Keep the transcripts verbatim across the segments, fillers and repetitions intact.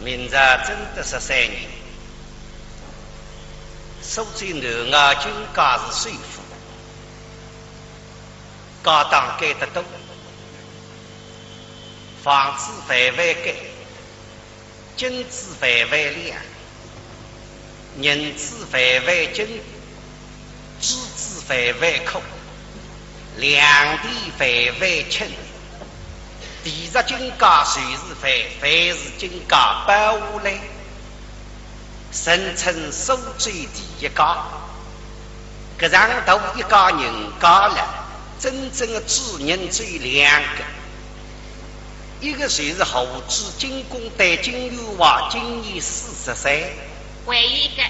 明朝正德十三年，苏州南濠金家是首富，家当该得多，房子万万间，金子万万两，银子万万斤，珠子万万颗，良田万万顷。 地入金家，水入万，万入金家，包下来，人称苏州第一家。搿上头一家人家了，真正的主人只有两个，一个就是户主金公台金玉华，今年四十岁。还有一个，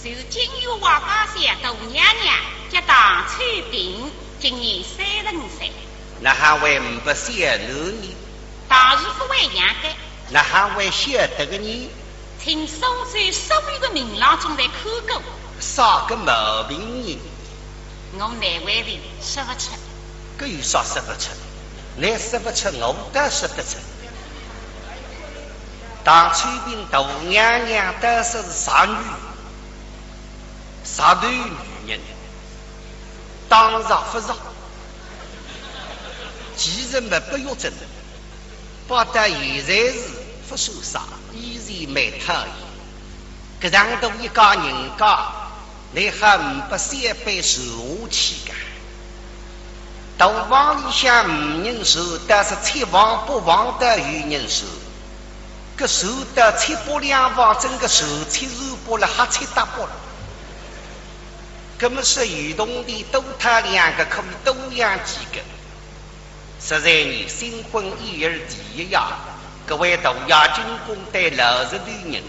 就是金玉华家小大娘娘，叫唐翠萍，今年三十五岁。 哪哈会呒不小囡呢？当然勿会养个。哪哈会晓得个呢？请苏州所有个名郎中侪看过。啥个毛病呢？我难为情，说勿出。搿有啥说勿出？倷说勿出，我倒说得出。唐翠萍大娘娘倒说是石女，石头女人，当然勿是。 其实嘛，勿要紧，摆到现在是勿算啥，以前蛮讨厌。搿上头一家人家，倷还呒不三辈传下去个。大房里向呒人传，但是七房八房倒有人传。搿传到七八两房，真个传七传八了，瞎七搭八了。 搿么说有铜钿多讨两个，可以多养几个。十三年新婚燕尔第一夜，搿位大爷金公台老实头人，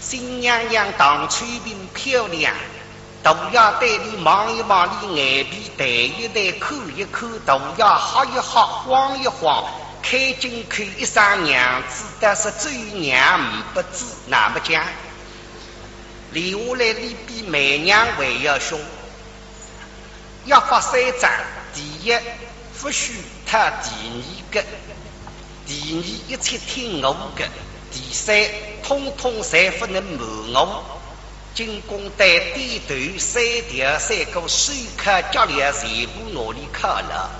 新娘娘唐翠萍漂亮，大爷对俚望一望，俚眼皮抬一抬，看一看，大爷吓一吓，慌一慌，开金口一声娘子，但是只有娘呒不子，哪么讲？ 留下来俚比媒娘还要凶。约法三章，第一，勿许讨第二个；第二，一切听我个；第三，统统侪勿能瞒我。金公台点头，三条三个手铐脚镣全部拿俚铐牢。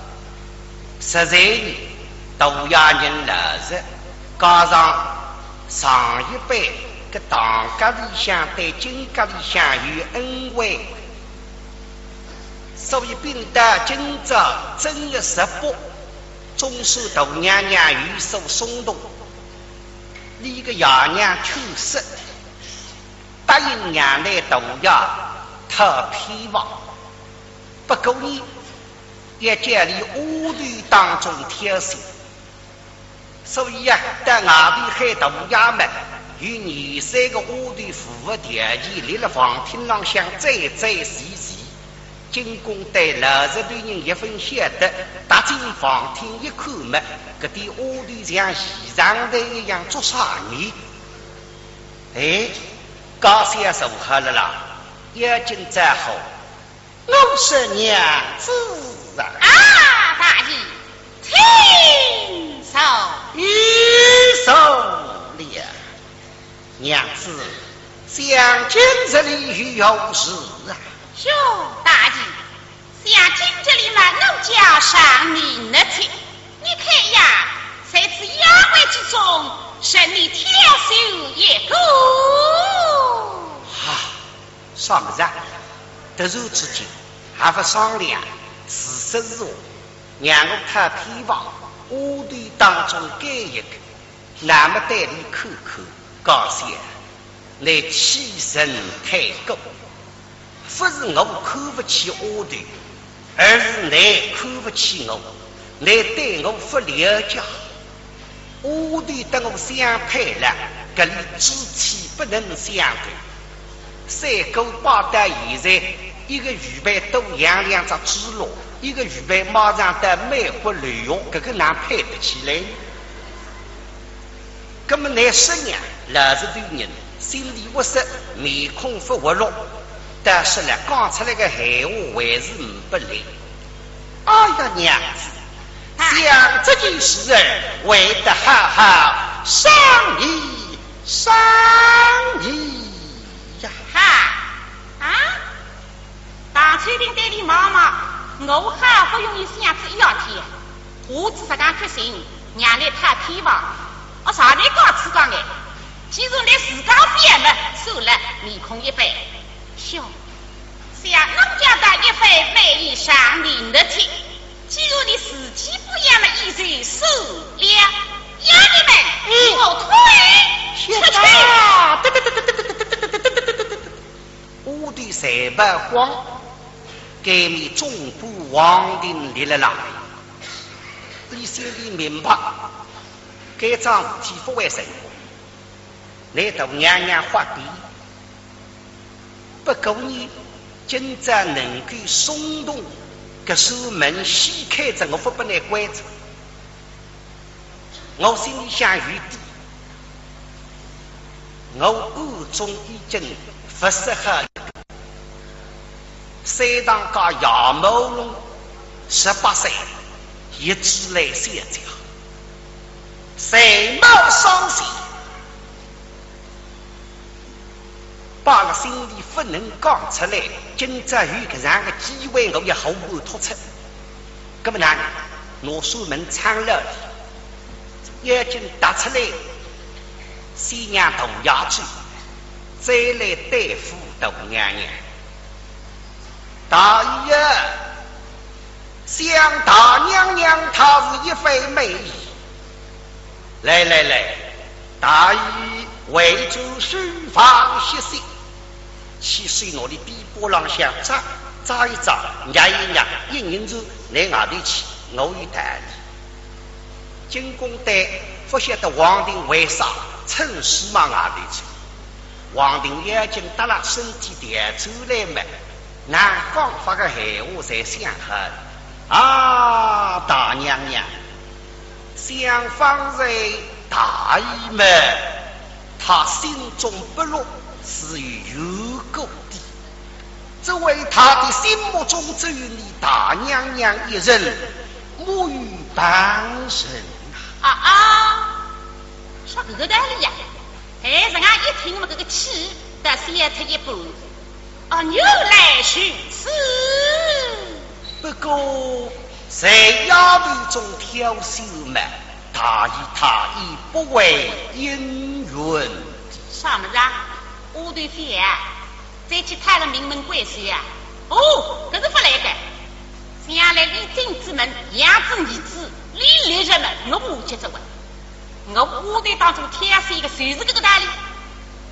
实在呢，大爷人老实，加上上一辈个唐家里向对金家里向有恩惠，所以并到今朝正月十八，总算大娘娘有所松动。俚个爷娘劝说，答应让俚大爷讨偏房，不过呢，要叫俚丫头当中挑选。 所以啊，到外头喊大爷么，有廿三个丫头符合条件，立辣房厅浪向追追齐齐。金公台老实头人一分晓得，踏进房厅一看么，搿点丫头像现场的一样，做啥呢？哎，家小坐好了啦，要紧招呼。 我说娘子啊。啊，大爷，请坐。有座了。娘子，想今日里有何事啊？哟，大爷，想今日里嘛，奴家上你那去，你看呀，在此丫鬟之中，任你挑选一个。啊， 啥物事啊？突然之间还勿商量，自说自话，让我讨偏房，丫头当中拣一个，那么对俚看看，家小，倷欺人太过。勿是我看勿起丫头， 而是倷看勿起我，倷对我勿了解。丫头搭我相配了，搿里志趣不能相投。赛过摆到现在，一个预备多养两只猪猡，一个预备马上到美国留学，搿个哪配得起来呢？ 搿么倷说娘，老实头人，心里勿适，面孔勿活络，但是呢，讲出来个闲话还是呒不力。哎呀，娘子，啊，想这件事儿，还得好好商议生意呀。哈，啊？唐秋萍对俚望望，我好不容易想仔一夜天，下仔实梗决心，让俚讨偏房，我啥人告诉讲哎？既然俚自家反么，算了，面孔一板。哟，想奴家倒一番美意上面的去。 既然你自己不要么，也就算了。丫头们，嗯。我退出去。丫头才跑光，该面总管王定立了浪。俚心里明白，该桩事体不会成功。 乃大娘娘发脾。不过呢，今朝能够松动，搿扇门掀开仔，我勿拨倷关仔。我心里向有底，我暗中已经物色好一个。 山塘街杨某龙，十八岁，一直来相叫，才貌双全，摆勒心里勿能讲出来。今朝有搿样个机会，我也好好突出。葛末呢，拿扇门撑牢，眼睛搭出来，先让大爷去，再来对付大娘娘。 大爷，想大娘娘她是一番美意。来来来，大爷回转书房歇息。起手拿俚臂膊浪向扎扎一扎，捏一捏，意思是倷外头去，我有道理。 金公丹勿晓得王定为啥趁势往外头走。王定眼睛搭牢，身体调转来么，哪讲法个闲话侪想好了。啊，大娘娘，想方才大爷么，他心中不乐是有缘故的。 只为他的心目中只有你大娘娘一人，没有旁人啊。啊啊，说搿个道理呀，哎，人家一听么，搿个气倒消脱一半。哦，原来如此。不过，在丫头中挑选嘛，大爷他也不会应允。啥物事啊？丫头覅啊？ 再去讨个名门闺秀啊？哦，搿是勿来个。将来俚进仔门，养仔儿子，俚立着么，我母亲做个。我丫头当中挑选一个，就是搿个道理。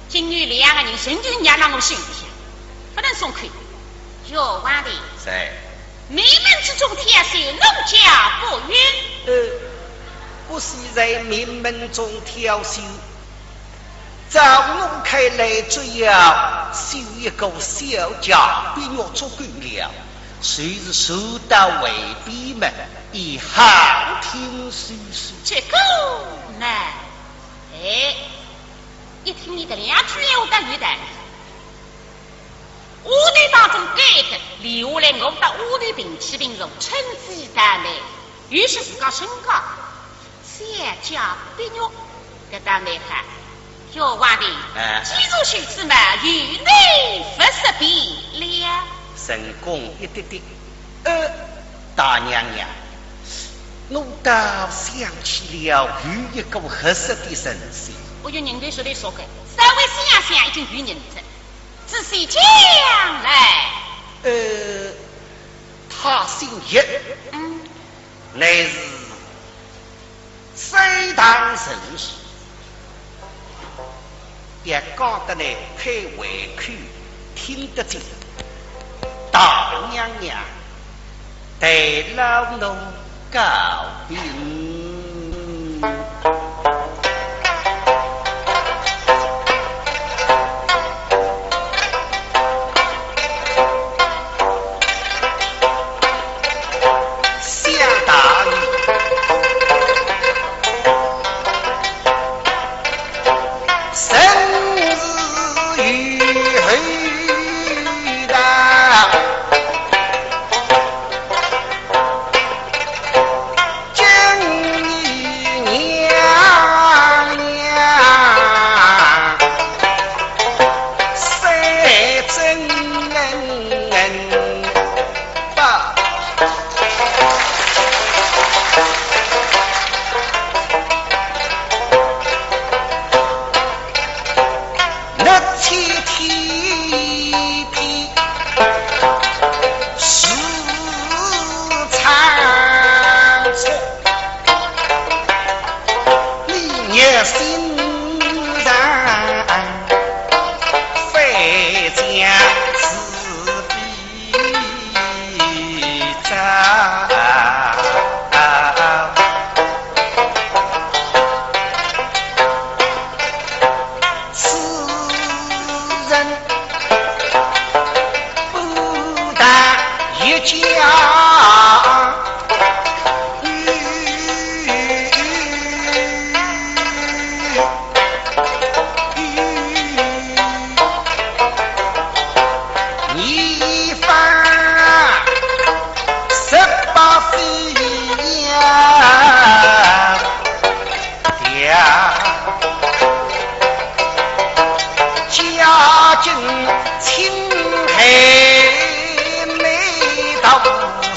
今后两个人仍旧让我心里向，勿能松口。哟，王定。是。名门之中挑选，奴家不允。呃，不是在名门中挑选， 照我看来，只要是一个小家碧玉足够了，就是说到外边么，也好听说说。这个呢，哎，一听你搿两句闲话倒有道理。丫头当中拣一个，留下来我搭丫头平起平坐，趁机谈谈，也是自家身价。 小家碧玉，搿倒难看。小王定，哎。既如此嘛，由你物色便了。成功一滴滴。呃，大娘娘，我倒想起了有一个合适的人选。我有人头说的说个，稍微想想已经有人了。仔细讲来。呃，他姓叶。嗯。 乃是山塘人士，也讲得来太委屈，听得进。大娘娘，待老奴告病。 想大爷，生死与后道。今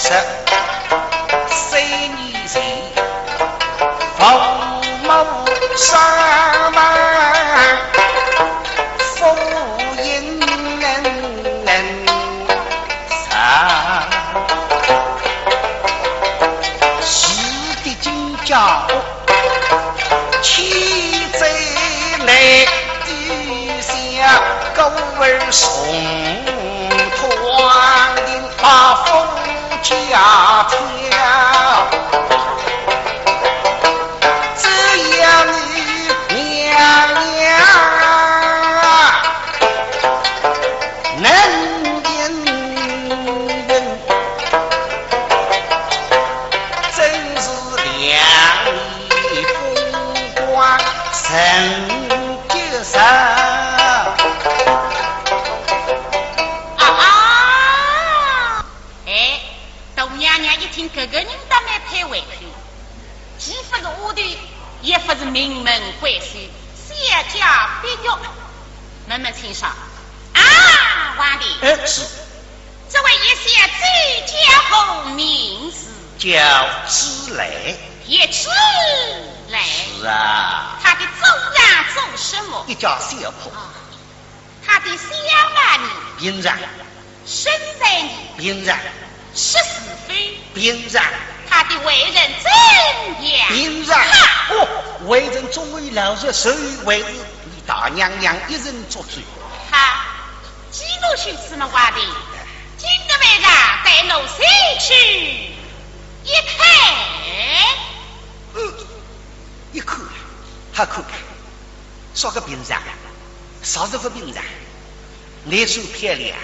三年前，父母双亡，夫人人亡。是的，金家屋，妻子内，余下孤儿送 堂庭把夫家挑，只要你娘娘能应允，真是两面风光成就人。 啊啊！哎，大娘娘一听，搿个人倒蛮配胃口，既勿是丫头，也勿是名门闺秀，小家碧玉。慢慢请上。啊，皇帝，哎，是。这位叶小姐叫何名字？叫芝兰。叶芝兰。是啊。她的祖上做什么？一家小铺。啊。 她的相貌呢？平常。身材呢？平常。识字否？平常。她的为人怎样？平常。哈！哦，为人忠厚老实，所以为是你大娘娘一人做主。哈，既然如此么，皇帝，今个晚上带奴前去一看。嗯，一看，好看看。 啥个平常啊？啥是勿平常？倷算漂亮，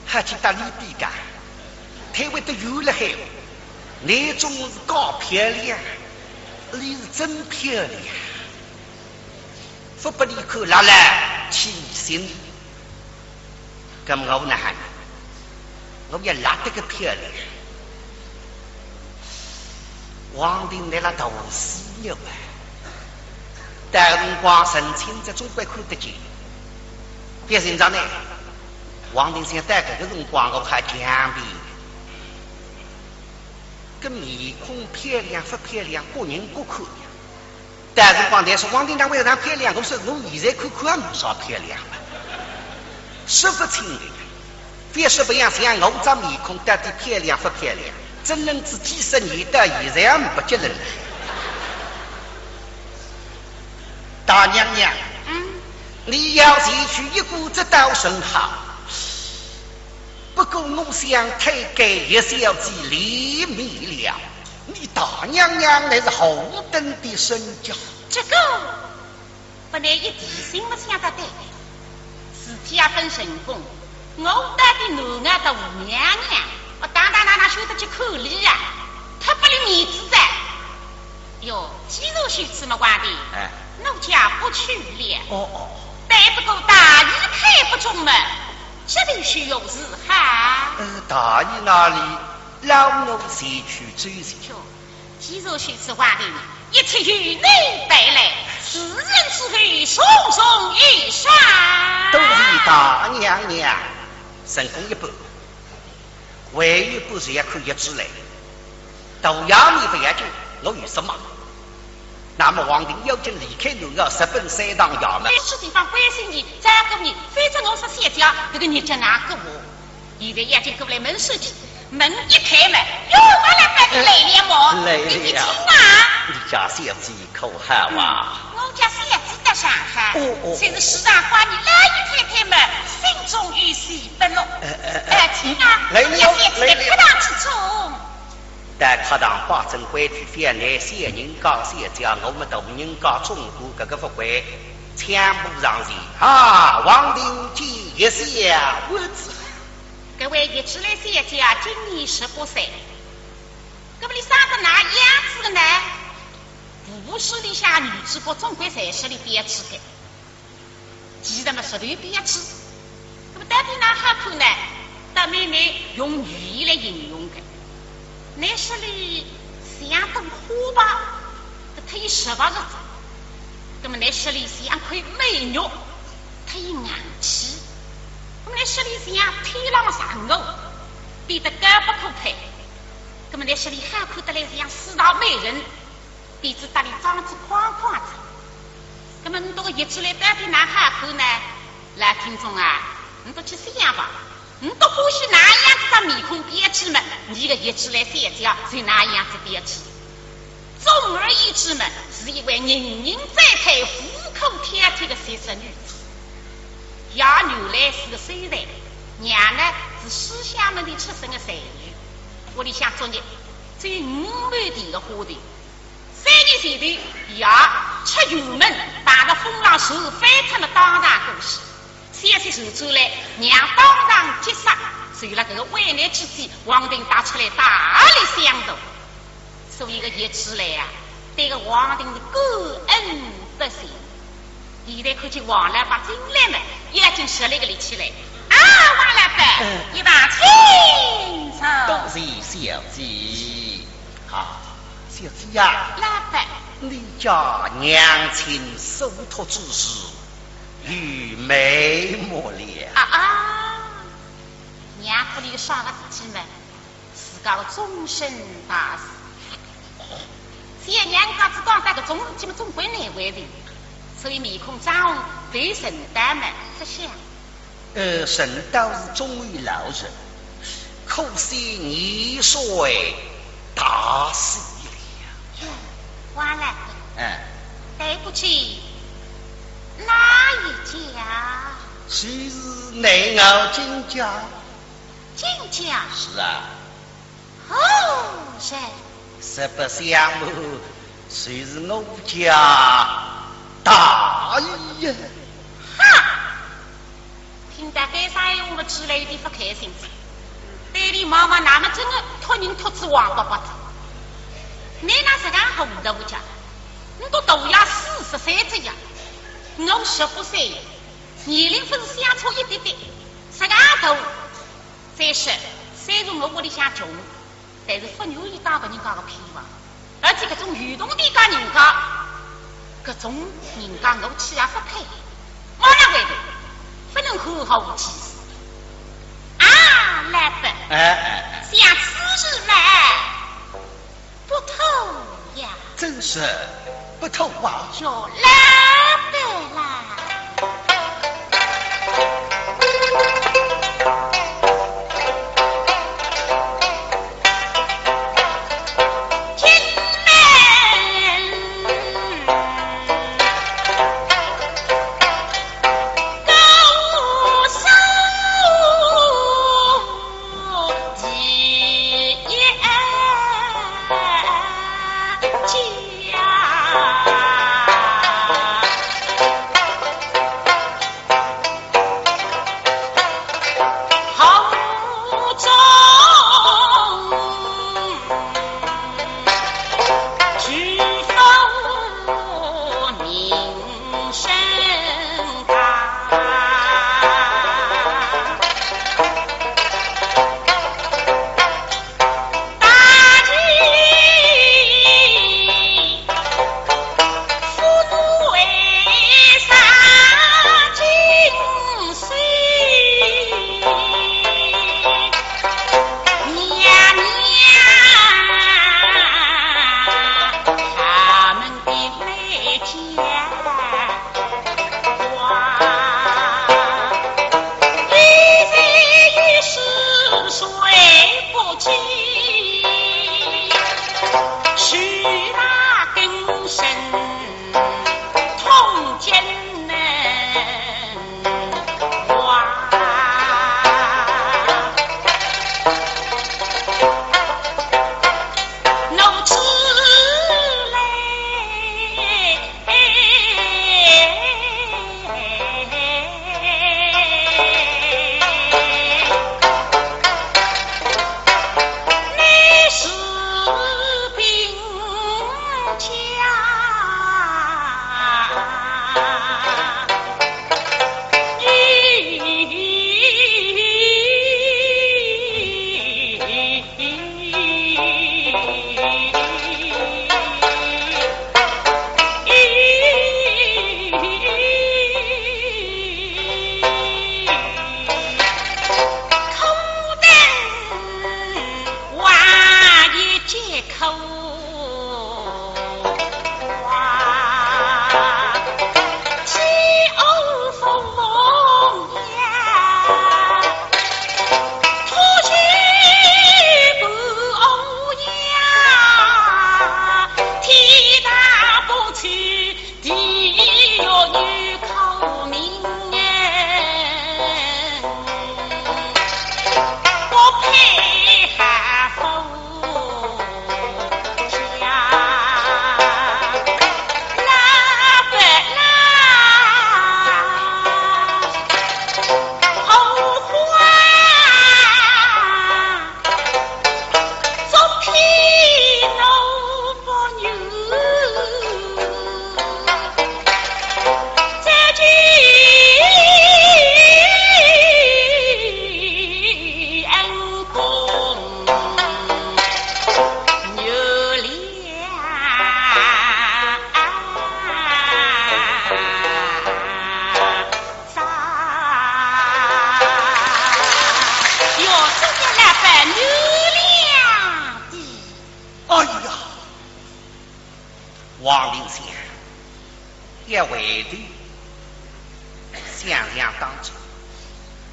还去搭俚比个？倷会得有了海哦。倷总是假漂亮，俚是真漂亮。勿拨俚看，拉拉起心。 搿么我哪哼？我要拉得个漂亮。皇帝倷拉大师了啊！到辰光神清则总归看得见。别人家呢，皇帝想到搿个辰光我还强辩。搿面孔漂亮勿漂亮，各人各看呀。 但是讲，但是皇帝哪会让漂亮？我说我现在看看也没啥漂亮了，说不清的。非说不样，像我这面孔到底漂亮不漂亮？真正是几十年到现在也没结论。大娘娘，嗯？你要前去一顾，这倒甚好。 不过我想推给叶小姐脸面了，你大娘娘乃是何等的身价？这个，不然一提醒么想得对。自家分成功，我到底男儿大娘娘，我当当哪能晓得去看俚啊？太不留面子哉。哟，既然如此么，皇帝，哎。奴家不去了。哦，哦。但不过大爷看不中么， 这便如何是好？呃，大爷那里，老奴前去追寻。哟，既然如此，皇帝，一切由你办来，事成之后，重重有赏。多谢大娘娘。成功一半，还有一半是要看叶芝兰。大爷你不要紧，我有什么？ 那么皇帝要紧离开南朝，直奔三堂衙门。搿个地方关心你，照顾你，反正我说小姐，搿个日脚哪过哦？现在要紧过来问说起，门一开嘛，哟，我来把你来了么？来了。你请啊。你家小姐可好啊？嗯，我家小姐倒尚好，哦，哦。就是时常挂念老爷太太嘛，心中有些不乐。哎，哎，哎。哎，请啊，来了，你家小姐来了。客堂之中。 到客堂摆正规矩，覅拿小人家小姐，我们大人家总管搿个勿会。抢步上前，啊，王定见一笑，我知。搿位叶芝兰小姐今年十八岁，搿么俚生得哪样子的呢？武术里向女主角总归侪是俚标致的。 其实嘛，实头标致。那么到底哪哈看呢？倒蛮难用语言来形容的。乃说俚像朵花吧，搿忒有说法了。那么乃说俚像块美玉，忒有硬气。那么乃说俚像天浪的嫦娥，比得高不可攀。但是伊好看得来像四大美人，鼻子搭里装仔框框子。那么你这个叶芝兰到底哪好看呢？老听众啊，你都去想吧。你都欢喜哪样子的面孔标致嘛，你个叶芝兰小姐就哪样子标致。总而言之嘛，是一位人人赞叹、无可挑剔的绝色女子。爷原来是个秀才，娘呢是书香门第出身的才女。屋里向作孽，只有五亩地的花田。三年前头，爷出远门，碰着风浪船翻脱了，当场过世。消息传出来，娘当场急煞，就辣搿个危难之际，王定踏出来大力相助。所以个叶芝兰啊，对个王定是感恩不尽。现在看见王老伯进来嘛，已经十来个立起来。啊，王老伯，嗯。一旁请坐。多谢小姐。啊，小姐呀，老伯。你家娘亲所托之事，有眉目了。啊啊，娘托里有啥个事体嘛？自家个终身大事。小娘家子讲到搿种事体嘛，总归难为情，所以面孔涨红，头沉倒嘛，勿响。 呃，人倒是忠厚老实，可惜年岁大些了。哟，王老伯，嗯。对不起，哪一家？就是南濠金家。金家？是啊。 何人？实不相瞒，就是我家大爷。哈！听到该声闲话，叶芝兰有点勿开心哉。对俚望望，那么真个托人托仔王伯伯哉。倷哪实梗糊涂家？倷都大爷四十三岁呀，我十八岁，年龄勿是相差一点点，实梗大。 再说，虽然我屋里向穷，但是勿愿意当别人家个偏房，而且搿种有铜钿个人家，搿种人家我去也勿配。马上回头，勿能好好无气势。啊，老伯，哎，哎，哎。想此事嘛，不妥呀。真是不妥啊。叫老伯啦。口啊，天下父母呀，可是不呀，天大不齐，地狱有苦命哎。 我配合夫家，那不那后患，做皮奴不牛。 再见恩公有两。哟，这个老板有两的。哎呀， 王林想，要回头想想当初，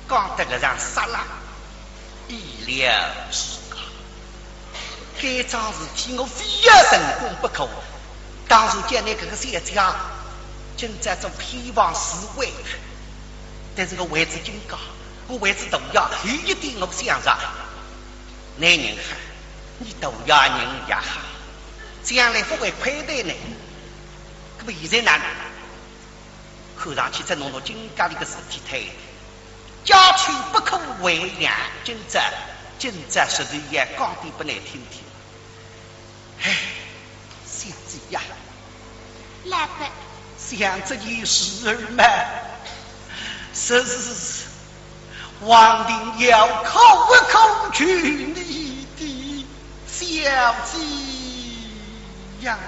讲得搿场杀人，意料之外。该桩事体我非要成功不可。当初叫倷搿个小姐，今朝做偏房是委屈，但是我为仔今朝，我为仔大爷，有一点我想着。 倷人好，倷大爷人也好，将来勿会亏待倷。搿么现在哪能？看上去只弄弄金家里个事体推，家丑不可外扬，今朝，今朝实在要讲点拨倷听听。唉， 小姐呀，老板。想这件事儿嘛，实是王林要苦苦求你的，小姐呀。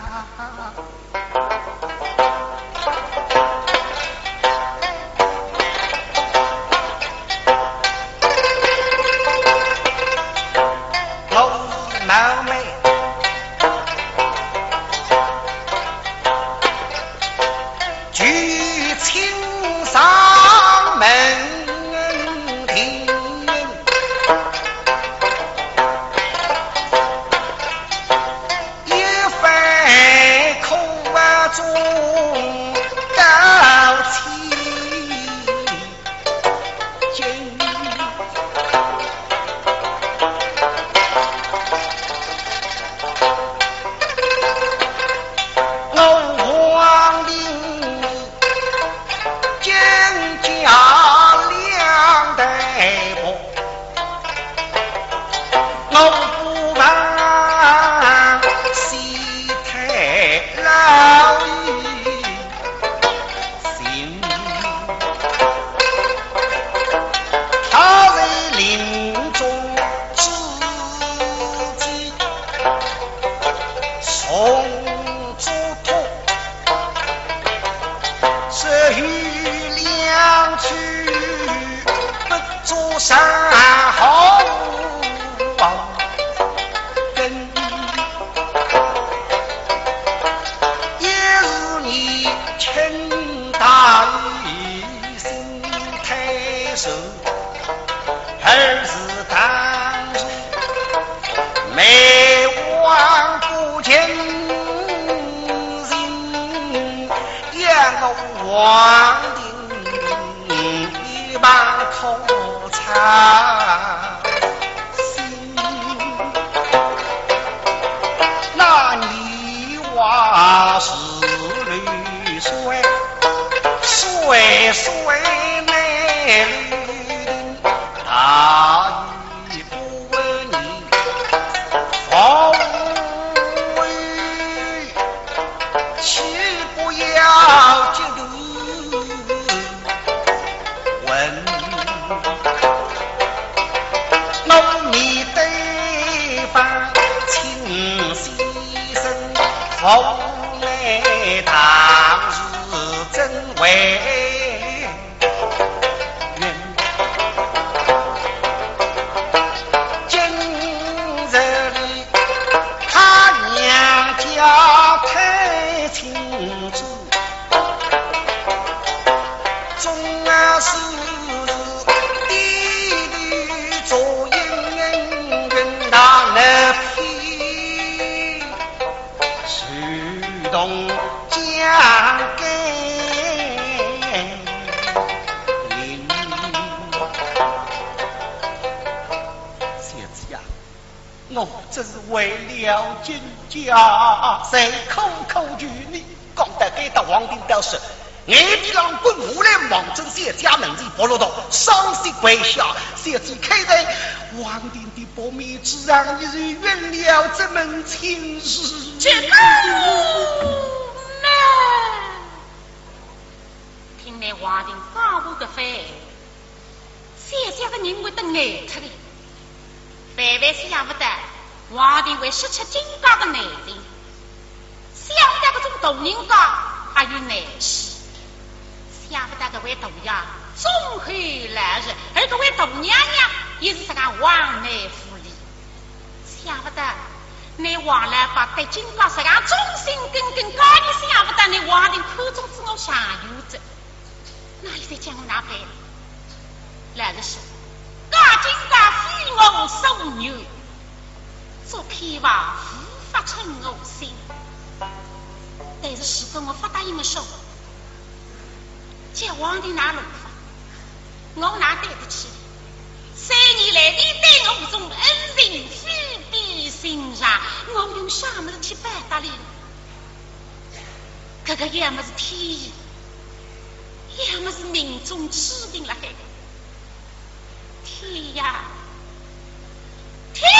我是冒昧，举亲上门庭，一番苦衷告千 金。我王林金家两代薄，我不忘西太老爷 心。他在临终之际，重嘱托，说有两句不做伤害。 根。一是你卿大于心太瘦，二是当时梅王不近人情，要我王林一旁苦操 心。那你话是流水，水水难流定，大雨不问你，风雨 岂不要急如蚊？我面对方请先生，无奈当时真为 今日里他为了金家，才苦苦求你。讲到该搭，王定倒是眼皮浪滚下来，望准小姐门前扑落到，双膝跪下。小姐开恩，王定的薄面子让你是圆了这门亲事。这个嘛，听了王定讲话个番，小姐个人会得呆脱个。 万万想勿到，王定会说出金家个内情，想勿到搿种大人家还有内势，想勿到搿位大爷忠厚老实，而搿位大娘娘也是实梗横蛮无理，想勿到倷王老伯对金家实梗忠心耿耿，介想勿到倷王定看中仔我常有哉。 那现在叫我哪办？老实说，假金家非我所愿，做偏房无法称我心。但是如果我勿答应个说，叫王定哪弄法？我哪对得起？三年来，你对我搿种恩情非比寻常，我用啥物事去报答你？ 搿个要么是天意，要么是命中注定辣海。天呀，天呀！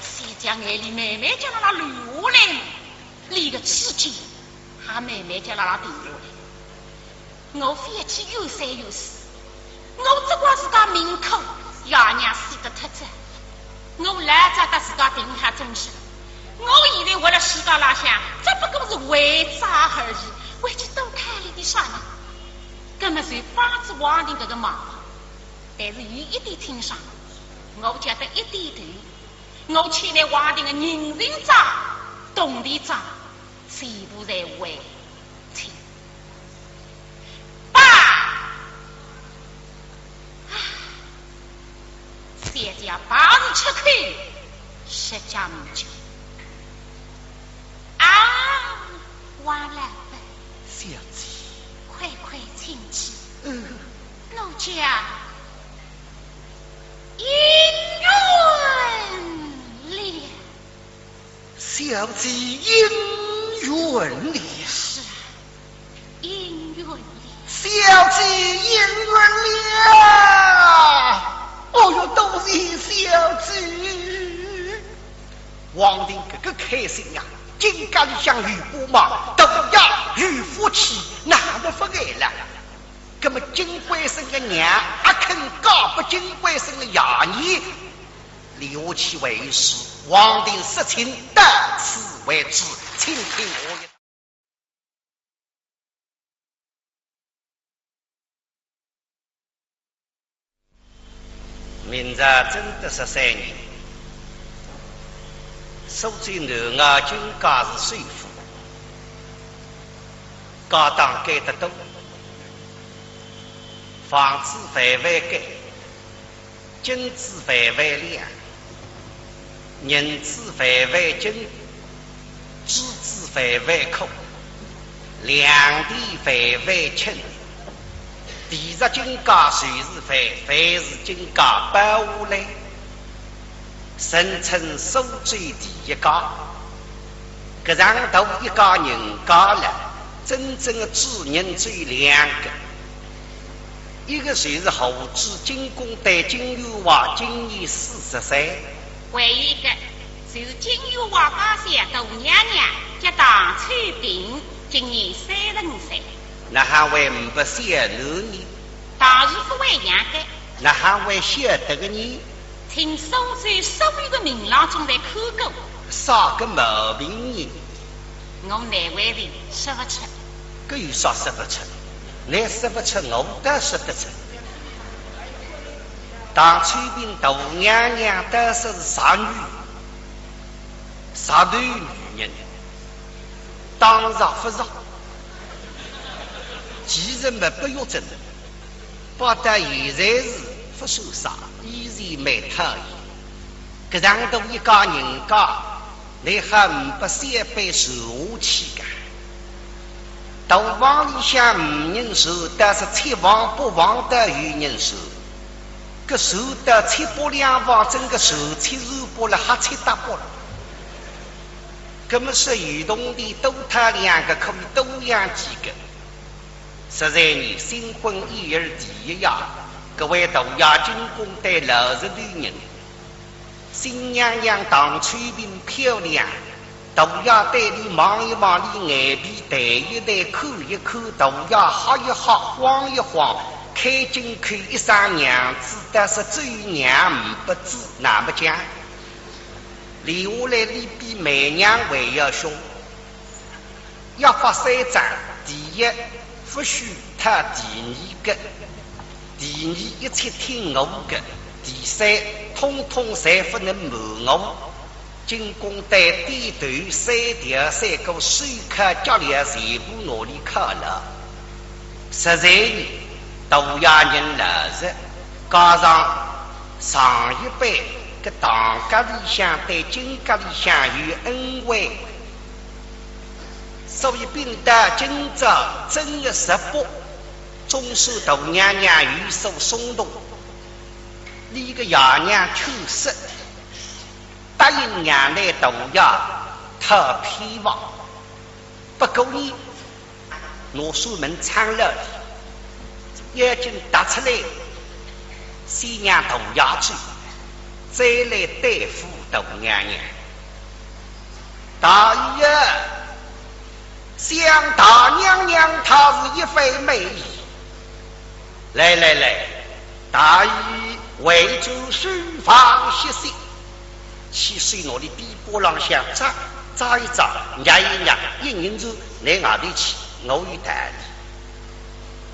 小姐眼泪慢慢叫辣辣流下来，俚个指尖 也慢慢叫辣辣停下来。我覅去怨三怨四，我只怪自家命苦，爷娘死得忒早。我老早搭自家定好终身，我现在活辣世界浪向，只不过是为债而已，还去多讨俚点啥呢？葛末就帮仔王定搿个忙吧。但是有一点清爽，我叫得一点头，我欠倷王定个人情债、铜钿债， 全部侪还清。爸！啊，小姐爸是出口，实讲无救。啊，王老伯。小姐。快快请起。嗯。奴家小姐应允了。是啊，应允了。小姐应允了。哦哟，多谢小姐。王定搿个开心呀，金家里向有帮忙，大爷有福气，哪能勿爱了？那么金贵生个娘阿肯嫁拨金贵生个爷呢？留下去为是，王定说亲到此为止，请听我言。 明朝正德十三年，苏州南濠金家是首富，家当该得多，房子万万间，金子万万两，银子万万斤，珠子万万颗，良田万万顷， 地是金家，水是万，万是金家包下来，人称苏州第一家。搿上头一家人家了，真正的主人只有两个，一个就是后主金公台金玉华，今年四十岁。还有一个，就是金玉华家小大娘娘，叫唐翠萍，今年三十五岁。 哪哼会呒不小囡呢？当然勿会养个。哪哼会晓得个呢？请苏州所有个名郎中侪看过。啥个毛病呢？我难为情说勿出。搿有啥说勿出？倷说勿出，我倒说得出。唐翠萍大娘娘倒说是石女，石头女人。 当然勿是。其实嘛，勿要紧，摆到现在是勿算啥，以前蛮讨厌。搿上头一家人家，倷还呒不小辈传下去个。大房里向呒人传，但是七房八房倒有人传。搿传到七八两房，真个传七传八了，瞎七搭八了。 搿么说，有铜钿多讨两个，可以多养几个。十三年新婚燕尔第一夜，搿位大爷金公台老实头人，新娘娘唐翠萍漂亮，大爷对俚望一望，俚眼皮抬一抬，看一看，大爷吓一吓，慌一慌，开金口一声娘子，但是只有娘呒不子，哪么讲？ 留下来俚比媒娘还要凶。约法三章，第一，勿许讨第二个；第二，一切听我个；第三，统统侪勿能瞒我。金公台点头，三条三个手铐脚镣全部拿俚铐牢。实在呢，大爷人老实，加上上一辈个唐家里向对金家里向有恩惠，所以并到今朝正月十八，总算大娘娘有所松动。俚个爷娘劝说，答应让俚大爷讨偏房。不过呢， 拿扇门窗了，眼睛搭出来，先让大爷走，再来对付大娘娘。大爷，想大娘娘她是一番美意。来来来，大爷回转书房歇息。 去手拿俚臂膊浪向扎扎一扎，捏一捏，一人是拿外头去，我有道理。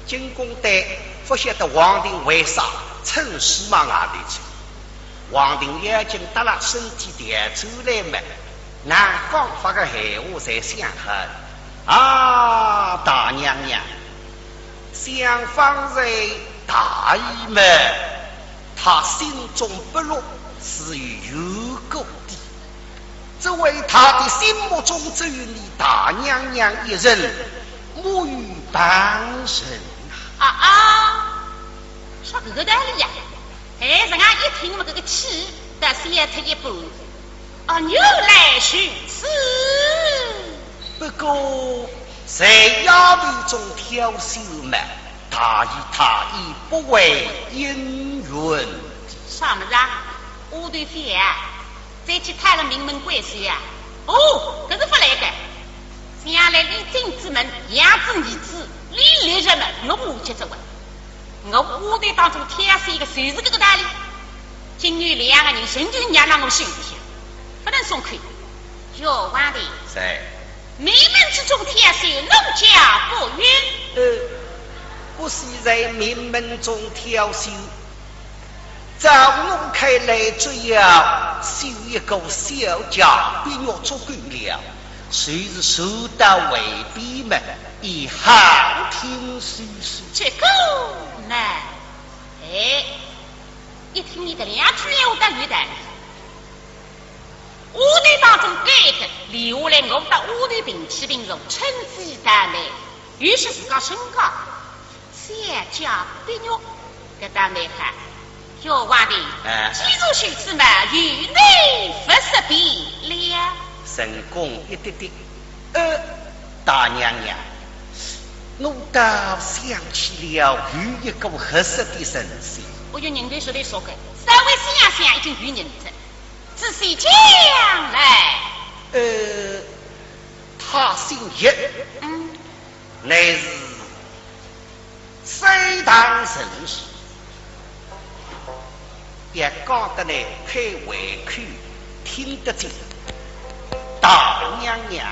金公台勿晓得王定为啥趁势往外头去。王定眼睛搭拉身体调转来么，哪方法个闲话侪想好了。啊，大娘娘，想方才大爷么，他心中不乐是有缘故的。 只为他的心目中只有你大娘娘一人，没有旁人啊。啊啊，说搿个道理呀？哎，人家一听么，搿个气倒消脱一半。哦，原来如此。是。不过，在丫头中挑选嘛，大爷大爷不会应允。啥物事啊？丫头覅啊，再去讨了名门闺秀啊？哦，搿是勿来个。将来俚进仔门，养仔儿子，俚立着么，我下脚走啊。 我丫头当中挑选一个，就是搿个道理。今后两个人仍旧让我心里向，不能松口。哟，王定。是。名门之中挑选，奴家不允。呃，不是在名门中挑选，照我看来，只要选一个小家碧玉足够了，就是说到外边嘛，也好听些许。这个嘛， 哎，一听你搿两句闲话倒有道理。丫头当中拣一个，留下来我搭丫头平起平坐，称姐道妹，有些自家身价。小家碧玉，搿倒蛮好。哟，王定，哎。既然如此嘛，由你物色便了。成功一滴滴。 呃，大娘娘，我倒想起了有一个合适的人选。我有人头说的说个，稍微想想已经有人了，仔细讲来。呃，他姓叶，嗯。乃是 山塘人士，也讲得来配胃口，听得进。大娘娘，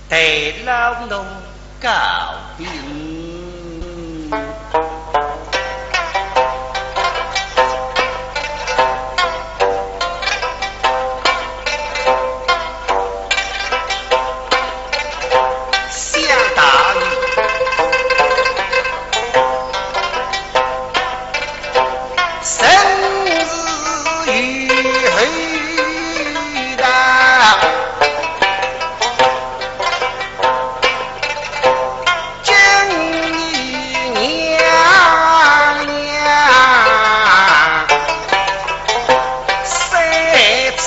代老奴告病。 想大人，生死与后道，今日娘娘三针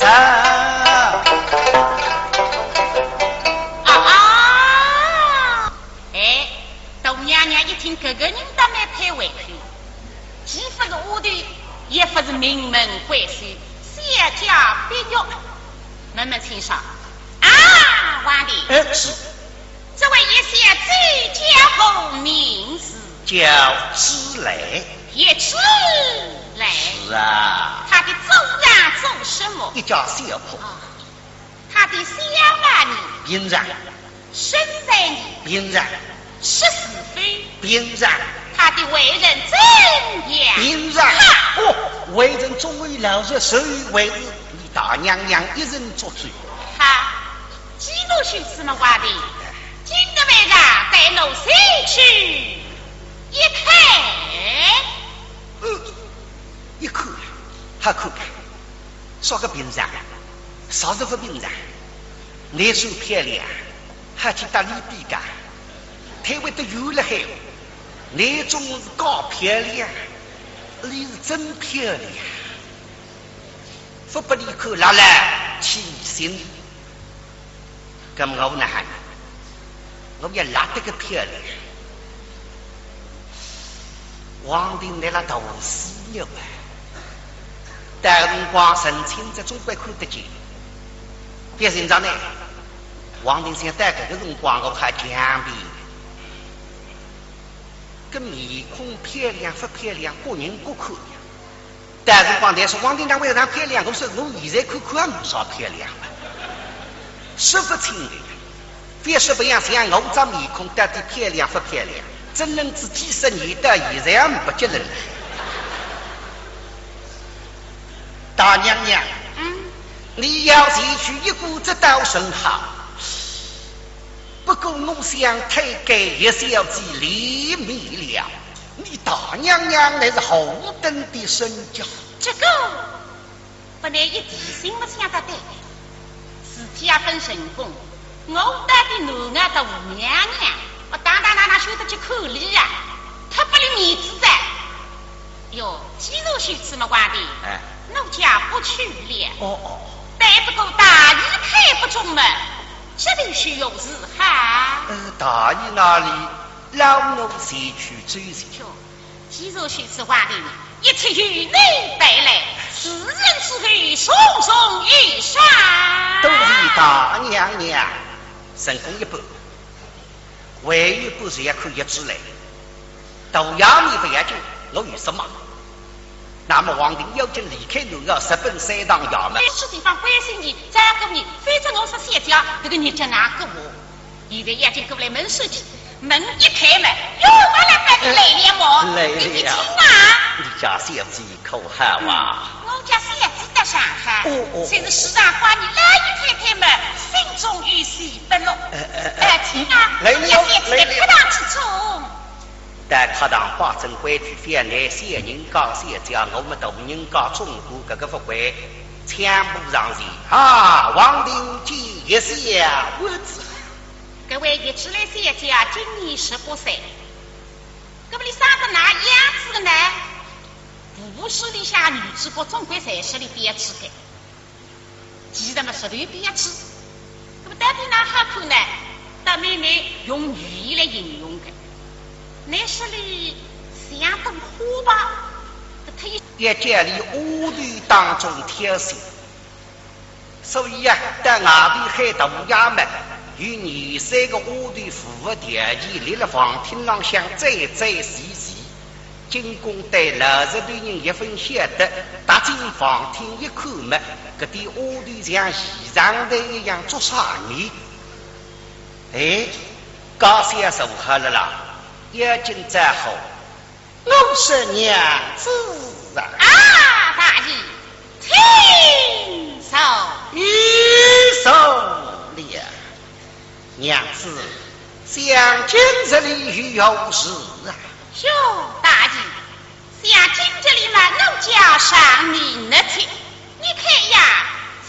啊啊！哎，大娘娘一听，搿个人倒蛮配胃口，既勿是丫头，也勿是名门闺秀，小家碧玉。慢慢请上。啊，王定。哎，是。这位叶小姐叫何名字？叫芝兰。叶芝兰。是啊。她的祖上做什么？一家小铺。啊，她的相貌呢？平常。身材呢？平常。 是是非？平常。她的为人怎样？平常。哈！哦，为人忠厚老实，所以为是你大娘娘一人做主。哈，既然如此么，王定，今日晚上带奴前去一看。嗯，一看，好看吧？啥个平常？啥是勿平常？ 倷算漂亮，还去搭俚比个？忒会得有了海。倷总是讲漂亮，俚是真漂亮。勿拨俚看，辣辣起心。搿么我哪哼？我要辣得个漂亮。 王定倷辣大四月啊，到辰光神清则总归看得见。别紧张呢，王定想到搿个辰光我还强辩，搿面孔漂亮勿漂亮，各人各看呀。 但是光台说王定长为啥漂亮？我说我现在看看也没啥漂亮了，说勿清的。别说别样，像我这面孔到底漂亮勿漂亮，争论仔几十年到现在也没结论了。大娘娘，嗯，你要前去一看，这倒甚好。 不过我想太给叶小姐脸面了，你大娘娘乃是何等的身价？这个，拨倷一提醒么想得对。事体也勿成功，我到底男儿大娘娘，我当当当当晓得去看俚呀，忒拨俚面子哉。哟，既然如此么，王定，哎。奴家不去了。哦，哦。但不过大爷看不中么， 这里是有事哈？呃，大爷那里，老奴前去走走。哟，既然如此，王定，一切由你办来，事成之后，重重有赏。多谢大娘娘。成功一半，还有一半是要看叶芝兰。 大爷面勿要紧，我有什么？那么王定要紧离开南澳，直奔三堂衙门。这地方关心你，照顾你，反正我说小姐，这个日脚哪过活？现在要紧过来问事体，问一开门，哟，我来把你来了么？来了。你听啊。你家小姐可好啊？嗯，我家小姐得上好，哦，哦。就是时常挂念老爷太太么，心中有些不乐。哎，哎，哎，哎，听啊，来了，我家小姐来了。客堂之中。 到客堂摆正规矩，覅拿小人家小姐，我们大人家总管搿个勿会，抢步上前。啊，王定见叶小姐。搿位叶芝兰小姐今年十八岁，搿么俚生得哪样子个呢？武术里向女主角总归侪是俚标致个。 其实么，实头标致。那么到底哪好看呢？倒蛮难用语言来形容个。乃说俚像朵花吧，搿特有一家里丫头当中挑选。所以啊，到外头喊大爷么，有廿三个丫头服务条件，立辣房厅浪向整整齐齐。 金公对老实头人一分晓得，踏进房厅一看么，搿点丫头像现场的一样做啥呢？哎，家小坐好了啦，要紧招呼，我说娘子啊。啊，大爷，请坐。有坐了。 娘子，想今日里有何事啊？哟，大爷，想今日里嘛，奴家赏你纳妾，你看呀，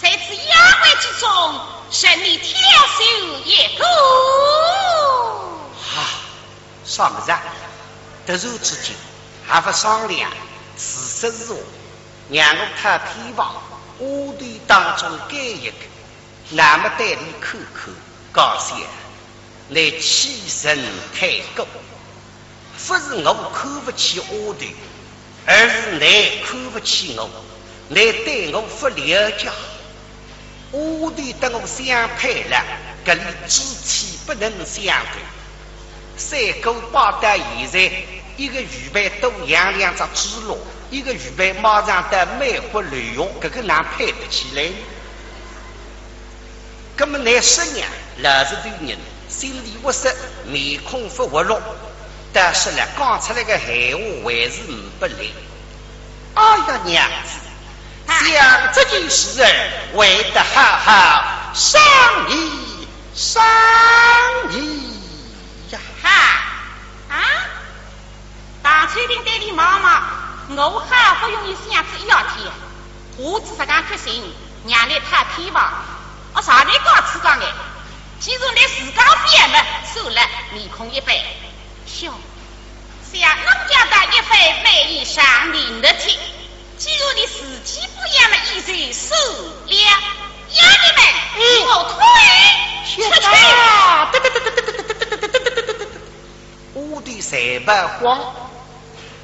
在此丫鬟之中，任你挑选一个。啊，啥物事啊？突然之间，还勿商量，自说自话，让我讨偏房，丫头当中拣一个。 那么对俚看看，家小，倷欺人太过。勿是我看勿起丫头，而是倷看勿起我，倷对我勿了解。丫头搭我相配了，搿里志气不能相配。三个月到现在，一个月份多养两只猪猡，一个月份马上到美国留学，搿个哪配得起来呢？葛么难说呢，老实头人，心里窝塞，面孔勿活络，但是呢，讲出来个闲话还是呒不力。哎呀，娘子，啊。想这件事儿，还得好好商议商议呀。哈，啊？ 唐秋萍对俚望望，我好不容易想仔一夜天，下仔实梗决心，让俚讨偏房，我上来告辞讲哎，既然俚自家勿要么，算了，面孔一板。兄，想奴家的一番美意上面的去，既然你自己不要么，也就算了，丫头们，嗯。与我退出去。丫头才跑光，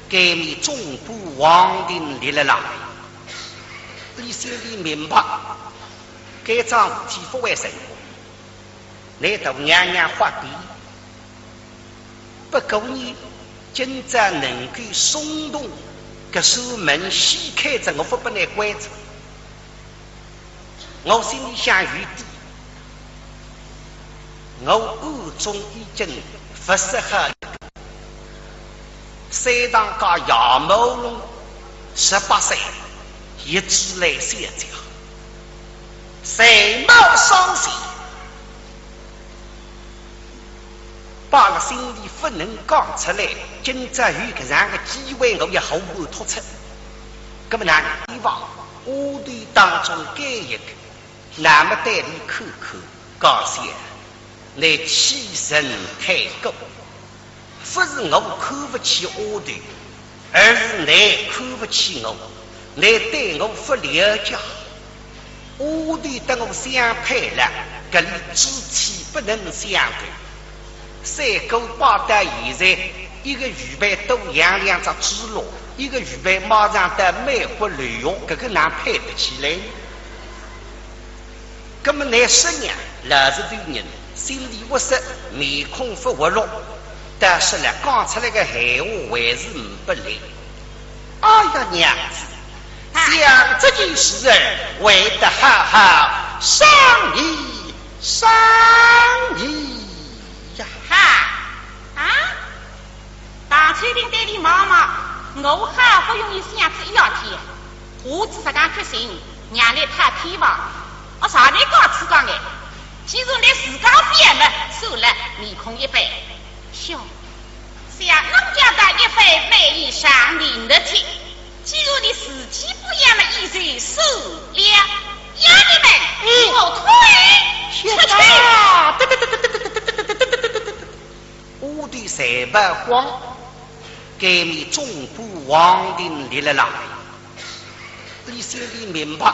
该面总管王定立了浪。俚心里明白，该桩事体勿会成功。乃大娘娘发脾，不过呢，今朝能够松动搿扇门掀开仔，我勿拨俚关仔。 我心里向有底，我暗中已经物色好了。山塘街杨某龙，十八岁，一直来小姐，才貌双全。 摆勒心里勿能讲出来，今朝有搿样个机会，我也好好突出。葛么哪能地方，丫头当中拣一个，那么对俚看看，讲些，倷欺人太过，勿是我看勿起丫头， 而是倷看勿起我，倷对我勿了解。丫头搭我相配了，搿里志气不能相配。三个月到现在，一个月份多养两只猪猡，一个月份马上到美国留学，搿个哪配得起来呢？ 葛么难说呢，老实头人，心里窝塞，面孔勿活络，但是呢，讲出来个闲话还是呒不力。哎呀，娘子，啊。想这件事儿，还得好好商议商议呀。哈，啊？ 唐秋萍对俚望望，我好不容易想仔一夜天，下仔实梗决心，让俚讨偏房，我上来告辞讲哎，既然俚自家勿要么，算了，面孔一板。兄，想奴家的一番美意上面的去，既然你自己不要么，也就算了，丫头们，与我退出去。丫头才跑光，该面总管王定立了浪。俚心里明白，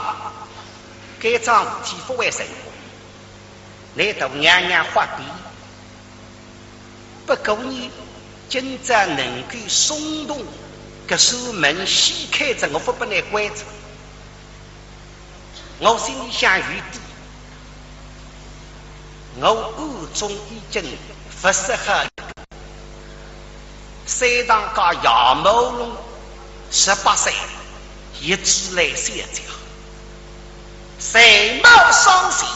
该桩事体勿会成功。乃大娘娘发脾，不过呢，今朝能够松动搿扇门掀开仔，我勿拨倷关仔。 我心里向有底，我暗中已经物色好了。山塘街杨某龙，十八岁，一直来小姐，才貌双全。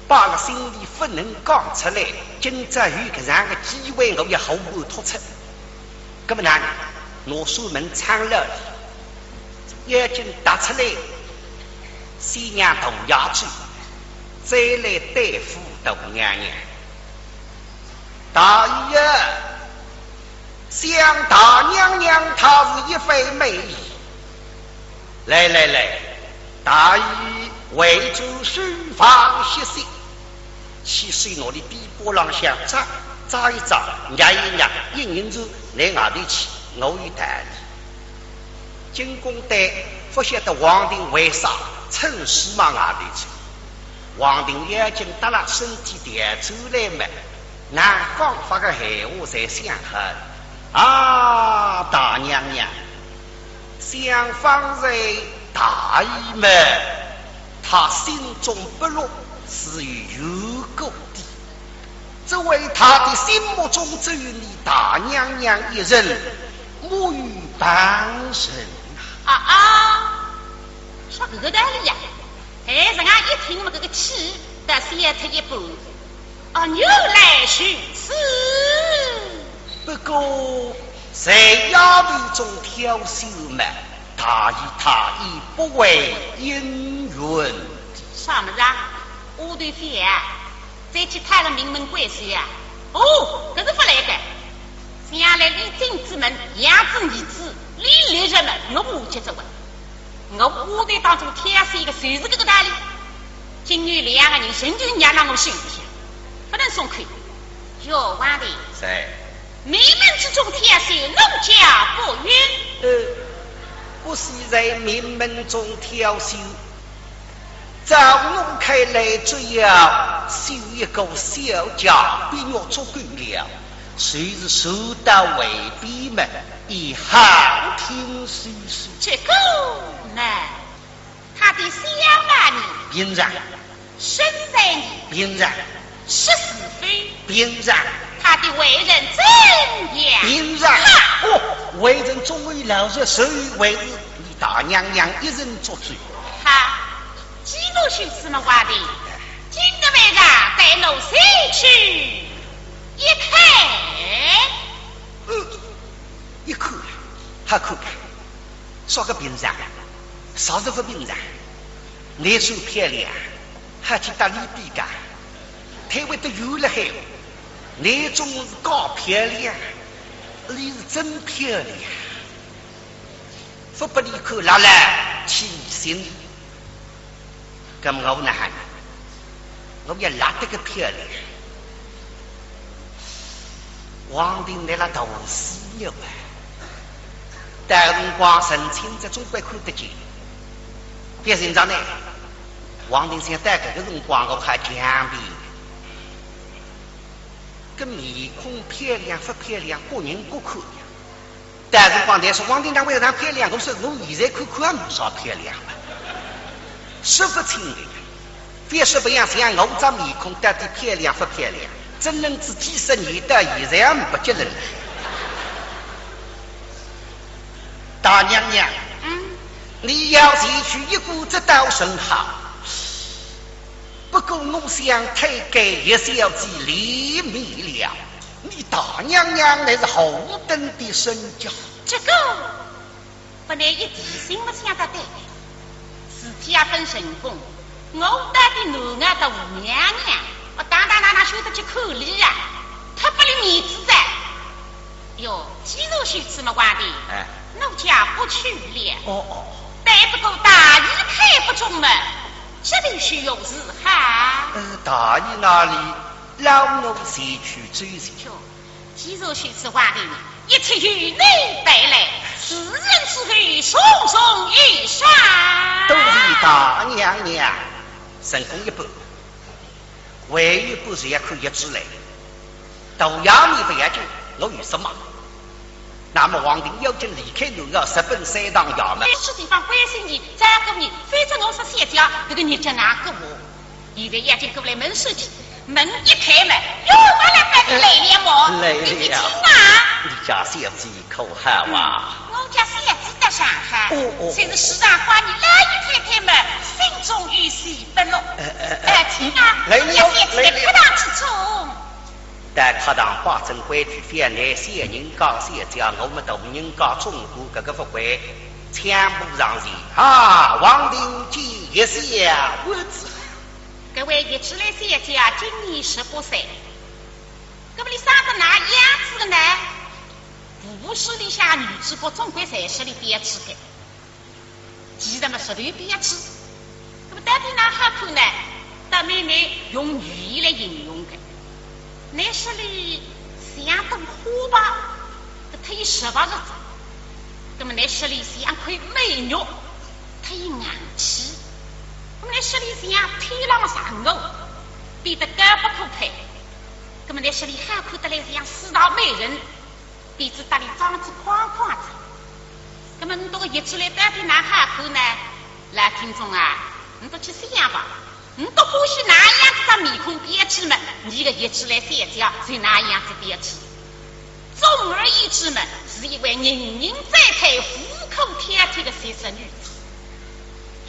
摆勒心里勿能讲出来，今朝有搿样个机会，我也好好突出。葛么哪能？拿扇门撑牢，眼睛搭出来，先让大爷去，再来对付大娘娘。大爷，想大娘娘她是一番美意。 来来来，大爷回转书房歇息。去手拿俚臂膊浪向扎扎一扎，捏一捏，意思倷外头去，我有道理。金公台勿晓得王定为啥趁势往外头去。 王定眼睛搭牢，身体调转来么，哪讲法个闲话侪想好了。啊，大娘娘，想方才大爷嘛，他心中不乐是有缘故的，只为他的心目中只有你大娘娘一人，没有旁人。啊啊，说搿个道理呀？哎，人家一听嘛，搿个气倒消脱一半。哦，原来如此。不过，在丫头中挑选嘛，大爷他也不会应允。啥物事啊？丫头覅啊，再去讨个名门闺秀啊？哦，搿是勿来个。将来俚进仔门，养仔儿子，俚立着么，我下脚哉哇。我丫头当中挑选一个，就是搿个道理。今后两个人，成就让我心里向，不能松口。哟，王定。是。名门之中挑选，奴家不允。呃，不是在名门中挑选，照我看来，只要选一个小家碧玉足够了，就是收到为婢嘛，也好听说说。这个呢，他的相貌呢？平常。身材呢？平常。是是非？平常。他的为人怎样？平常。哈！哦，为人忠厚老实，所以为是你大娘娘一人做主。哈，既然如此么，王定，今日晚上带奴前去一看。嗯，一看，好看个。 啥个平常啊？啥是勿平常？倷算漂亮，还去搭俚比个？忒会得有了海。倷总是假漂亮，俚是真漂亮。勿拨俚看，拉来气心。 搿么我哪哼？我要拉得个漂亮。王定倷拉大事业哇，到辰光神情这总归看得见。别紧张呢，王定想到搿个辰光我还强辩。搿面孔漂亮勿漂亮，各人各看呀。 但是光台说王定长为啥漂亮？我说我现在看看也没啥漂亮了，说不清的。别说别样，像我这面孔到底漂亮不漂亮？争论仔几十年到现在也没结论了。大娘娘，嗯，你要前去一顾，这倒甚好。 不过我想推给叶小姐脸面了，你大娘娘乃是何等的身价？这个，不然一提醒么想得对。自家本成功，我到底男儿大娘娘，我当当当当晓得去看俚啊，太不留面子哉。 哟，既然如此么，王定，哎。奴家不去了。哦，哦。但不过大爷看不中么，这便如何是好？呃，大爷那里，老奴前去走走。哟，既然如此，王定，一切由你办来，事成之后，重重有赏。多谢大娘娘。成功一半。 还有一半是要看叶芝兰。大爷面不要紧，我有数目。那么王定要紧离开南澳，直奔三堂衙门。在此地方关心你，照顾你，反正我说小姐，这个日脚哪过活？现在要紧过来问事体，门一开嘛，哟，我来把你来了么？来了。你听啊。你家小姐可好啊？嗯，我家小姐得上海，哦，哦。就是时常挂念老爷太太嘛，心中有些 不乐。哎，哎，哎，听啊，来了，要先在客堂之中。来了。在客堂摆正规矩，覅拿小人家小姐，我们大人家总管搿个勿会。抢步上前，啊，王定见叶小姐。搿位叶芝兰小姐今年十八岁，搿么俚生得哪样子的呢？武术里向女主角总归侪是俚标致的。 其实嘛，实头标致。那么到底哪好看呢？倒蛮难用语言来形容的。乃说俚像朵花吧，搿忒有实白日子。那么乃说俚像块美玉，忒有硬气。那么乃说俚像天浪的嫦娥，比得高不可攀。那么乃说俚好看得来像四大美人， 鼻子搭里装仔框框子。那么你这个叶芝兰到底哪好看呢？来，听众啊，你都去想吧，你都欢喜哪样子的面孔标致嘛，你个一起来想想，是哪样子标致。总而言之嘛，是一位人人赞叹、无可挑剔的绝色女子。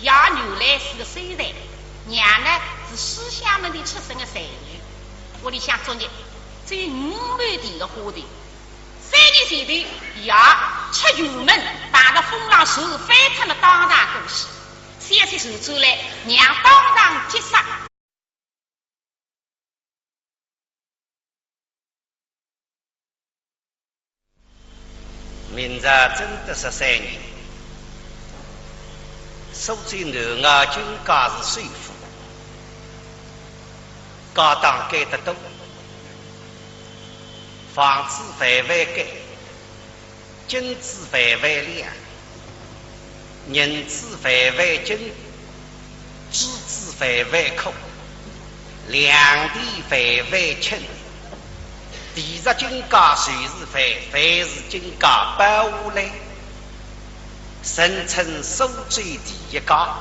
爷原来是个秀才，娘呢是书香门第出身的才女，屋里向作孽，只有五亩地的花田。 三年前头，爷出远门，碰着风浪船翻脱了，当场过世。消息传出来，娘当场急煞。明朝正德十三年，苏州南濠金家是首富，家当该得多。 房子万万间，金子万万两，银子万万斤，珠子万万颗，良田万万顷。地入金家就是万，万是金家包下来。 人称苏州第一家。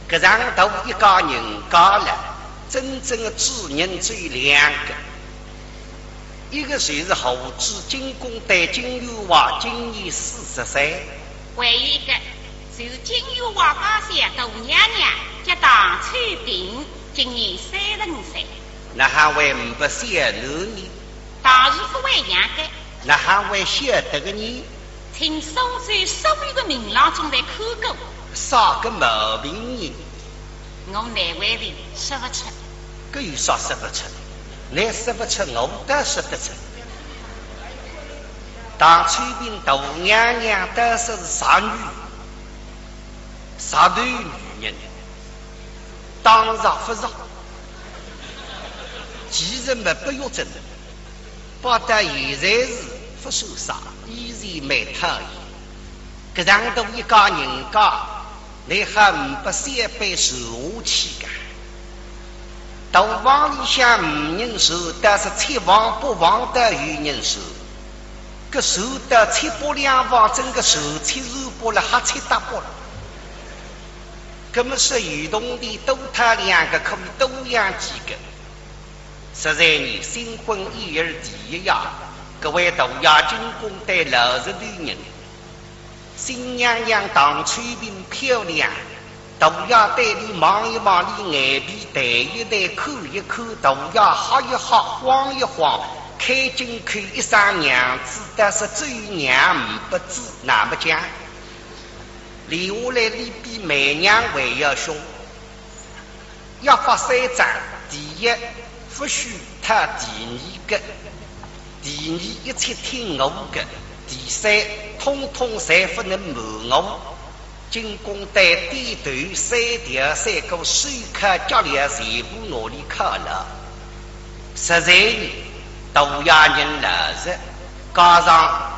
搿上头一家人家了，真正的主人只有两个，一个就是后主金公台金玉华，今年四十岁。还有一个就是金玉华家小大娘娘，叫唐翠萍，今年三十五岁。哪哼会呒不小囡呢？ 当然勿会养个。哪哼会晓得个呢？请苏州所有的名郎中侪看过。啥个毛病呢？我难为情说勿出。搿有啥说勿出？倷说勿出，我倒说得出。唐翠萍大娘娘倒说是啥女？啥头女人？当然勿是。其实嘛，勿要紧。 摆到现在是勿算啥，以前蛮讨厌。搿上头一家人家，倷还呒不小辈传下去个。大房里向呒人传，但是七房八房倒有人传。搿传到七八两房，真个传七传八了，瞎七搭八了。搿么说，有铜钿多讨两个，可以多养几个。 十三年新婚燕尔第一夜，搿位大爷金公台老实头人，新娘娘唐翠萍漂亮，大爷对俚望一望，俚眼皮抬一抬，看一看，大爷吓一吓，慌一慌，开金口一声娘子，但是只有娘呒不子，哪么讲？留下来俚比媒娘还要凶。 约法三章，第一，勿许讨第二个；第二，一切听我个；第三，统统侪勿能瞒我。金公台点头，三条三个手铐脚镣全部拿俚铐牢。十三年，大爷人老实，加上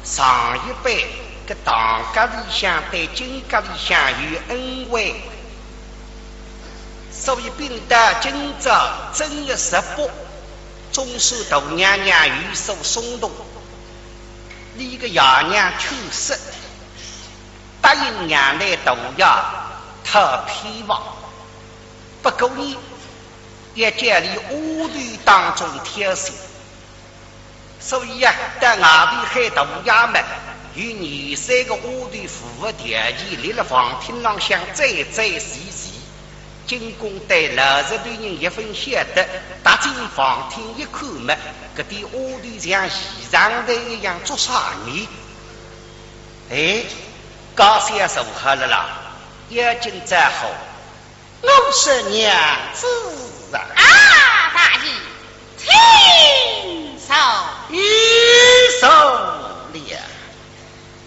上一辈个唐家里向对金家里向有恩惠， 所以并到今朝正月十八，总算大娘娘有所松动。俚个爷娘劝说，答应让俚大爷讨偏房，不过呢，要叫俚丫头当中挑选。 所以啊，到外头喊大爷么，有廿三个丫头符合条件，立辣房厅浪向追追齐齐。金公台老实头人一分晓得，踏进房厅一看么，搿点丫头像现场的一样，做啥呢？哎，家小坐好了啦，要紧再好。 我说娘子啊。啊，大爷，请坐。有坐了。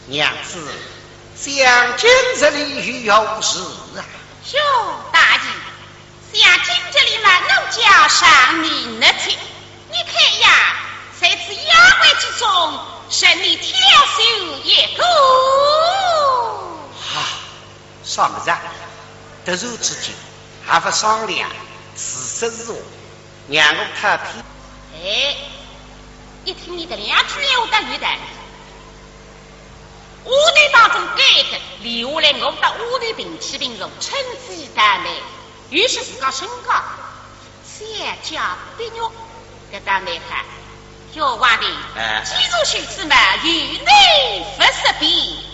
娘子，想今日里有何事啊？哟，大爷，想今日里嘛，奴家上你那去，你看呀，在此丫鬟之中，任你挑选一个。啊， 啥物事啊？突然之间，还勿商量，自说自话，让我讨偏。哎，一听你搿两句闲话倒有道理。屋里当中改革，留下来我到屋里平起平坐，趁机谈谈，于是自家身价。 小家碧玉，搿倒蛮好。哟，王定，哎。既如此嘛，有你勿识别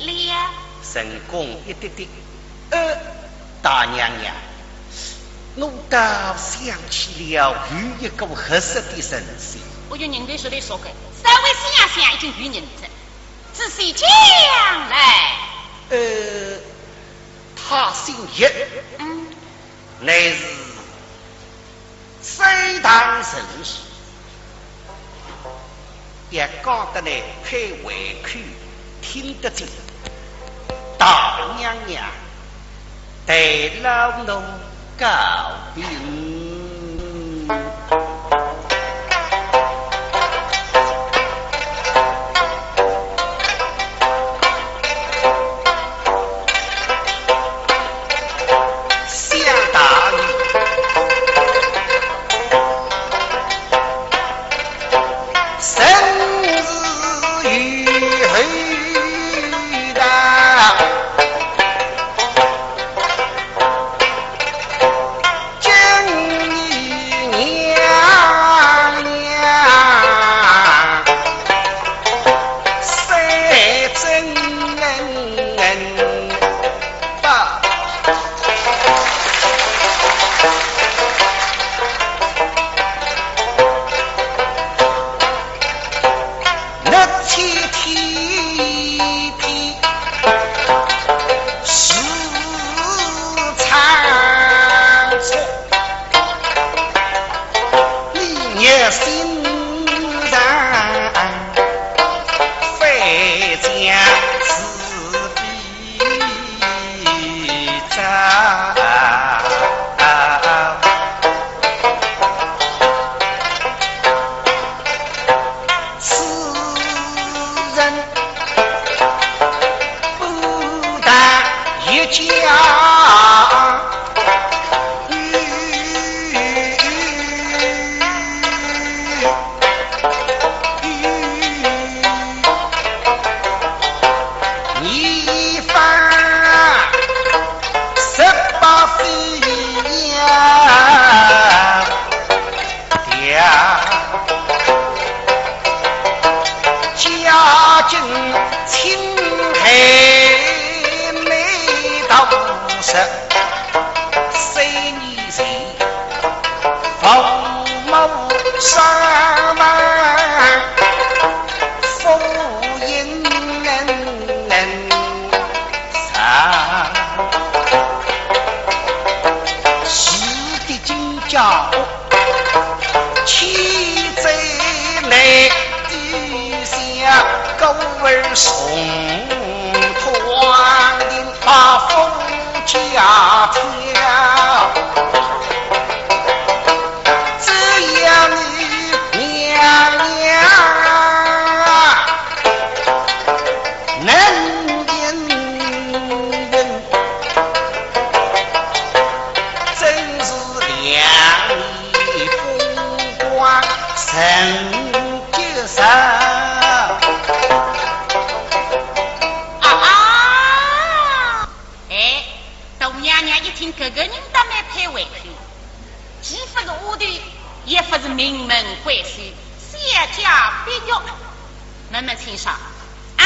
了。成功一滴滴。呃，大娘娘，我倒想起了有一个合适的人选。我有人头说的说个，稍微想想已经有人了。仔细讲来。呃，他姓叶。嗯。 乃是非常成熟，也讲得来配胃口，听得进。大娘娘，待老奴告病。 想大人，生死与后道。今日娘娘三珍宝。 日天天地是长错，你热心肠，非将自比。 此人不但一家一番十八岁呀，家境清寒，没道是。 三年前，父母双亡，父英丧。是的，金家屋，千载难，地下孤儿送 团圆把夫家跳，只要你娘娘能应允，真是两面风光成就煞。 啊啊！哎，大娘娘一听搿个人倒蛮配胃口，既勿是丫头，也勿是名门闺秀，小家碧玉。慢慢请上。啊，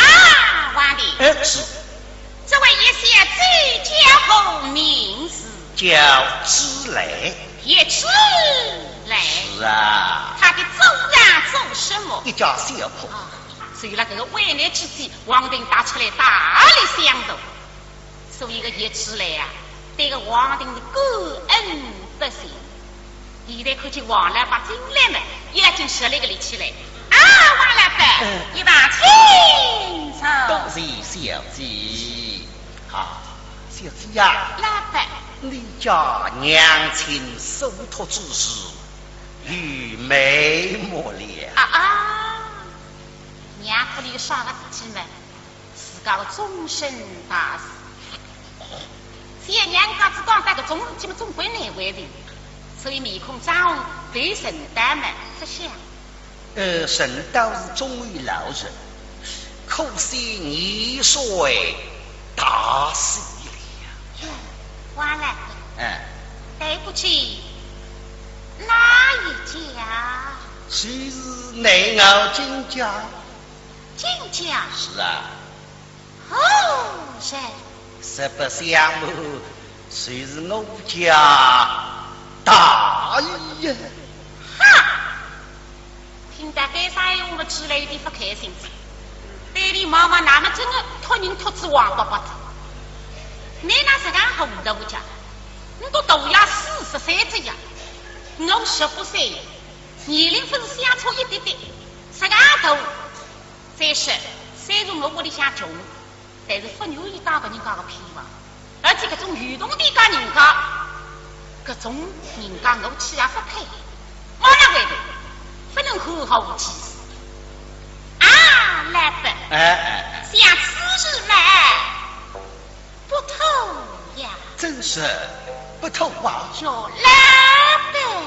王定。哎，是。这位叶小姐叫何名字？叫芝兰。叶芝兰。是啊。她的祖上做什么？一家小铺。啊，所以辣搿个危难之际， 王定踏出来大力相助，所以个叶芝兰啊，对个王定是感恩不尽。现在看见王老伯进来嘛，也真实力个立起来。啊，王老伯，嗯。一旁请坐。多谢小姐。啊，小姐呀，老伯。你家娘亲所托之事，有眉目了。啊啊，娘托里有啥个事体嘛？ 自家个终身大事。小娘家子讲到搿种事体嘛，总归难为情，所以面孔涨红，对陈道嘛不响。呃，陈道是忠厚老实，可可惜年岁大喜了。哟，王老伯，哎，对不起，哪一家？就是内熬金家。金家？是啊，何人？实不相瞒，就是我家大爷。哈！听到该声闲话么，起来有点勿开心哉。对俚望望，那么真个托人托仔王伯伯哉。倷哪实梗糊涂个家？我大爷四十三岁呀，我十八岁，年龄勿是相差一点点，实梗大。再说，虽然我屋里向穷，但是勿愿意打别人家个偏房，而且搿种有铜钿个人家，搿种人家我去也勿配。望仔回头，勿能好好无气势。啊，老伯，哎哎，想此事嘛，不妥呀。真是不妥啊。叫老伯。